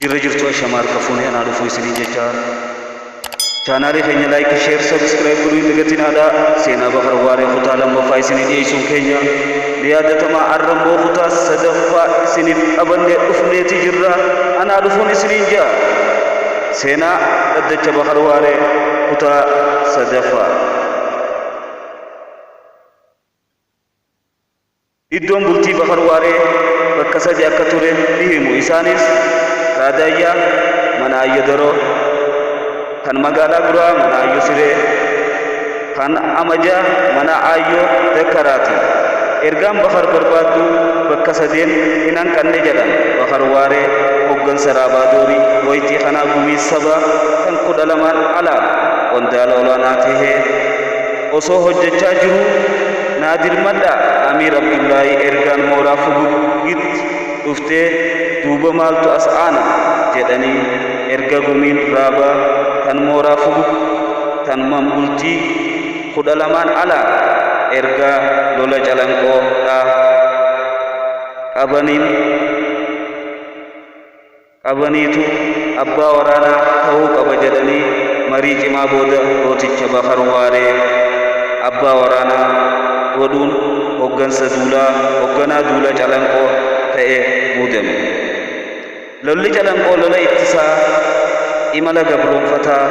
Jirra jirtu, ashamaa harka fuunee, anaa dhufuu isiniin jecha. Chaanaalii keenya like, share, subscribe godhuu hin dagatinaadha. Seenaa Bakar Waaree kutaa lammaffaa isinii dhiyeessuun keenya ni yaadatama. Har'a immoo kutaa sadaffaa isiniif qabannee dhufneeti jirra. Anaa dhufuun isiniin jaa. Seenaa dhaddacha Bakar Waaree kutaa sadaffaa. Iddoon bultii Bakar Waaree bakka sadi akka ture ni himu. Isaanis Raadaayyaa, mana Ayyo Daroo, kan magaalaa Guraa mana Ayyo Siree, kan Amajaa mana Aayyoo Dakkaraati. Ergaan Bakar barbaaddu bakka sadeen hin hanqanne jedhan. Bakar Waaree hoggansa Raabaa Doorii waytii kanaa Gumii Sabaa tan 12n alaa qondaala olaanaa tahee osoo hojjachaa jiruu naa dirmadhaa Amiir Abdullaahii ergaan mooraa Fugugitti dhuftee duuba maaltu as aana jedhanii erga Gumiin Raabaa tan mooraa Fugug tan man-bultii 12n alaa ergaa lola Calanqoo dhaa qabaniin qabaniitu abbaa waraanaa tahuu qaba jedhanii marii cimaa booda gooticha Bakar Waaree abbaa waraanaa godhuun hoggansa duulaa, hogganaa duula Calanqoo ta'ee muudame. Lolli Calanqoo lola ittisaa imala gabroomfataa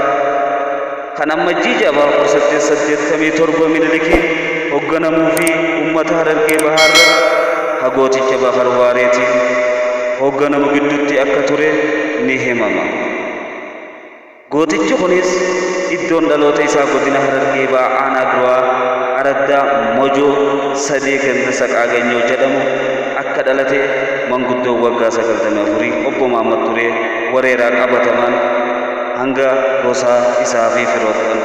kan Ammajjii 6 bara 1887 Minilikiin hogganamuu fi ummata Harargee Bahaa irratti ka gooticha Bakar Waareetiin hoogganamu giddutti akka ture ni himama. Gootichi kunis iddoon dhaloota isaa Godina Harargee Bahaa Aanaa Duraa Araddaa Mojoo Sadee Ganda Saqaa Ganyoo jedhamu akka dhalate manguddoon waggaa sagaltamii afurii Obbo Mahaammad Turee Wareeraa qabatamaan hanga gosaa isaa fi firoottan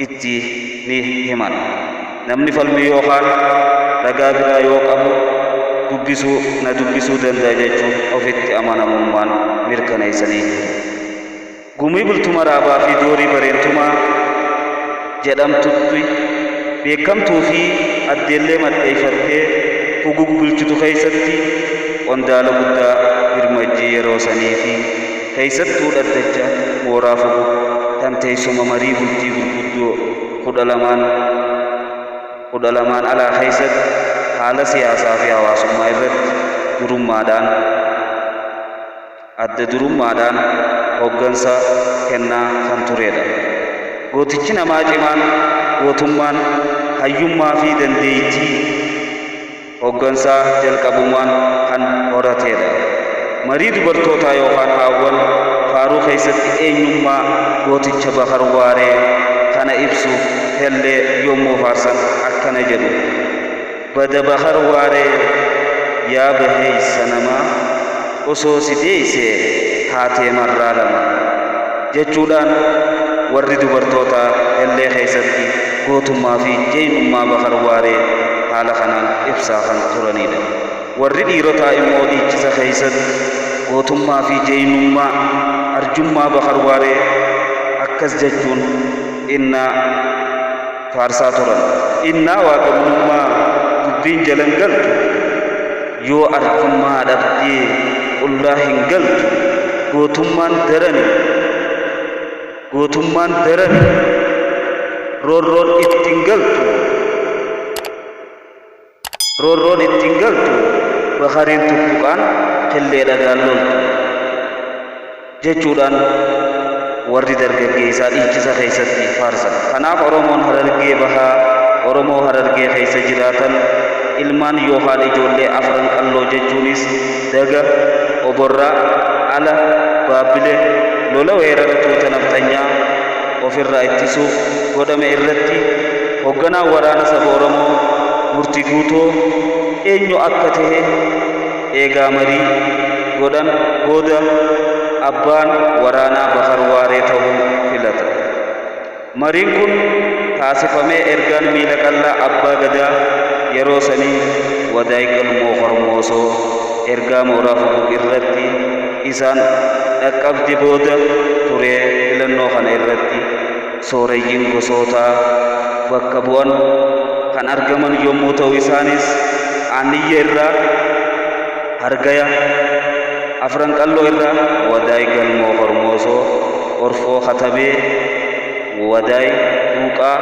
itti ni himan. Namni falmii yookaan ragaa biraa yoo qabu dubbisuu na dubbisuu danda'a jechuun ofitti amanamummaan mirkaneessanii jiru. Gumii Bultuma Raabaa fi Doorii Bareentumaa jedhamtutti beekamtuu fi addeellee madheeyfattee Fugug bulchitu keessatti qondaala guddaa Birmajjii yeroo sanii fi keessattuu dhaddacha mooraa Fugug tan teessuma marii bultii gurguddoo 12n 12n alaa keessatti haala siyaasaa fi hawaasummaa irratti durummaadhaan adda durummaadhaan hoggansa kennaa kan tureedha. Gootichi namaa cimaan gootummaan, hayyummaa fi dandeeytii hoggansaa jalqabumaan kan horateedha. Marii dubartootaa yookaan haawwan faaruu keessatti eenyummaa gooticha Bakar Waaree kana ibsuuf hellee yommuu faarsan akkana jedhu. Bada Bakar Waaree yaa baheeysa namaa osoo si deeysee haatee marraa lama jechuudhaan warri dubartootaa hellee keessatti gootummaa fi jeynummaa Bakar Waaree haala kanaan ibsaa kan turaniidha. Warri dhiirotaa immoo dhiichisa keessatti gootummaa fi jeynummaa, arjummaa Bakar Waaree akkas jechuun innaa faarsaa turan. Innaa Waaqamnummaa dubbiin jalan galtu, yoo arjummaa dhabdee qullaa hin galtu, gootummaan darani, gootummaan darani, roorroon ittin galtu, roorroon ittin galtu, Bakariin tuttuqaan killee dhagaan loltu jechuudhaan warri dargaggeessaa dhiichisa keessatti faarsan. Kanaaf Oromoon Harargee Bahaa, Oromoo Harargee keessa jiraatan ilmaan yookaan ijoollee Afran Qalloo jechuunis Daga, Oborraa, Ala, Baabbile lola weerara tuuta nafxanyaa ofirraa ittisuuf godhame irratti hogganaan waraana saba Oromoo Murti Guutoo eenyu akka tahe eegaa marii godhan booda abbaan waraanaa Bakar Waaree tahuu filatan. Mariin kun taasifamee ergaan miila qallaa Abbaa Gadaa yeroo sanii Wadaay Galmoo Kormoosoo ergaa mooraa Fugug irratti isaan dhaqqabde booda turee filannoo kana irratti sooreyyiin gosootaa bakka bu'an kan argaman yommuu ta'u isaanis Aanniyye irraa Hargaya, Afran Qalloo irraa Wadaay Galmoo Hormoosoo, Orfoo Katabee, Wadaay Duuqaa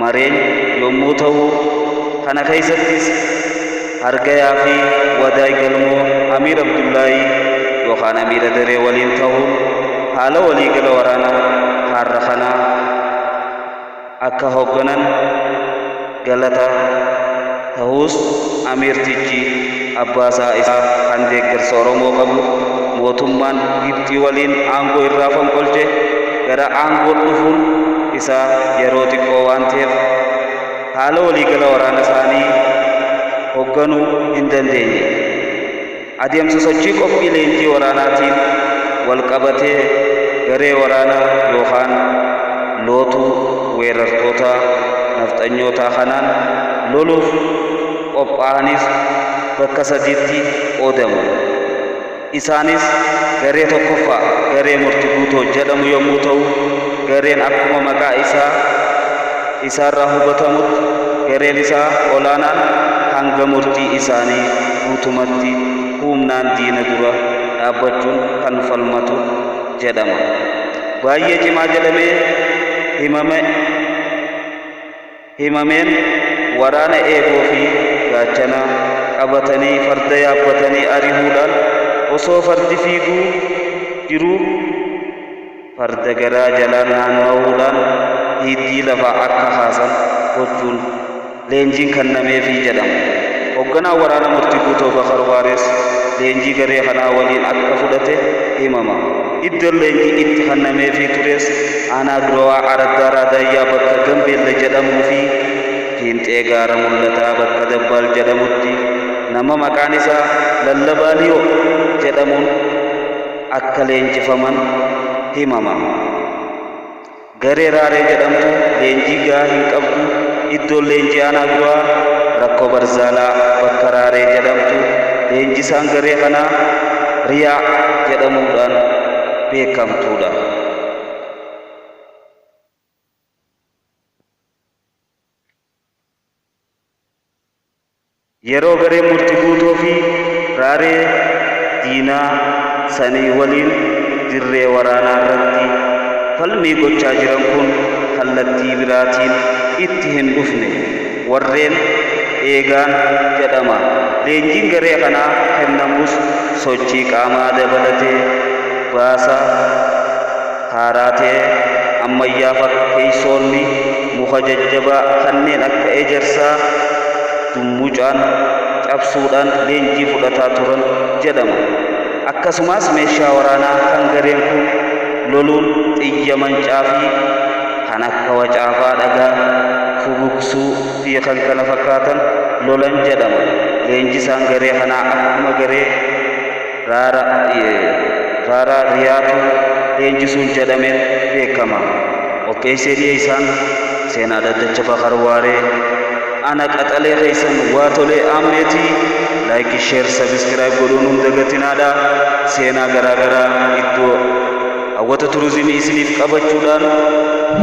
Mareen yommuu ta'u, kana keessattis Hargayaa fi Wadaay Galmoo Amiir Abdullaahii yookaan Amiira Daree waliin ta'uun haala waliigala waraana har'a kanaa akka hoogganan galata ta'us, amiirtichi abbaasaa isaa kan deeggarsa Oromoo qabu mootummaan Gibxii waliin aangoo irraa fonqolche gara aangoo dhufuun isaa yeroo xiqqoo waan ta'eef haala waliigala waraana isaanii hoogganuu hin dandeenye. Adeemsa sochii qophii leenjii waraanaatiin wal qabatee garee waraanaa yookaan lootuu weerartoota nafxanyootaa kanaan loluuf qophaa'anis bakka sadiitti qoodamu. Isaanis garee tokkoffaa garee Murti Guutoo jedhamu yommuu ta'u, gareen akkuma maqaa isaarraa hubatamutti gareen isaa olaanaan hanga murtii isaanii guutumatti humnaan diina dura dhaabbachuun kan falmatu jedhama. Baay'ee cimaa jedhamee himameen waraana eeboo fi gaachana qabatanii farda yaabbatanii ari'uudhaan osoo fardi fiiguu jiruu farda garaa jalaan naanna'uudhaan hiddii lafaa akka kaasan gochuun leenjiin kennameefii jedhama. Hoogganaan waraana Murtii Guutoo Bakar Waares leenjii garee kanaa waliin akka fudhate himama. Iddoon leenjii itti kennameefii tures aanaa Durawaa Araddaa Raadaayyaa bakka Gambeella jedhamuu fi Fiinxee gaara mul'ataa bakka Dabbaal jedhamutti nama maqaan isaa Lallabaa Liyoo jedhamuun akka leenjifaman himama. Garee Raaree jedhamtu leenjii gahaa hin qabdu. Iddoon leenjii aanaa Durawaa Rakkoo Barzaalaa bakka Raaree jedhamtu leenjisaan garee kanaa Riyaa jedhamuudhaan beekamtuudha. Yeroo gareen Murti Guutoo fi Raaree diinaa sanii waliin dirree waraanaa irratti falmii gochaa jiran kun kallattii biraatiin itti hin dhufne warreen eegaan jedhama. Leenjiin garee kanaa kennamus sochii qaamaa dabalatee baasa haaraa ta'e ammayyaa fakkeessoonni muka jajjabaa kanneen akka ejersaa dummucaan cabsuudhaan leenjii fudhataa turan jedhama. Akkasumas meeshaa waraanaa kan gareen kun loluun xiyya mancaa fi kan akka wacaafaa dhagaa fugugsuu fi kan kana fakkaatan lolan jedhama. Leenjisaan garee kanaa akkuma garee raaraa riyaatu leenjisuun jedhameen beekama. Qopheessee dhiyeessaan seenaa dhaddacha Bakar Waaree ana qaxalee keessan waa tolee ammeetii. Like, share, subscribe godhuun hunda gatinaadha. Seenaa garaa garaa iddoo hawwata turizimii isiniif qabachuudhaan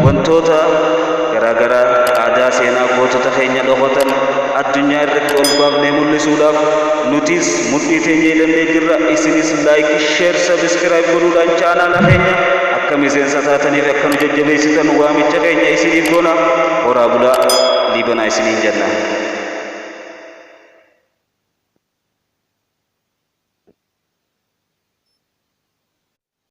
wantoota garaa garaa aadaa seenaa gootota keenya dhokotan addunyaa irratti ol baafnee mul'isuudhaaf nutis mudhii teenya hidhannee jirra. Isinis like, share, subscribe godhuudhaan chaanaala keenya akka miseensa taataniif akka nu jajjabeessitan waamicha keenya isiniif goona. Horaa bulaa, liibanaa isiniin jenna.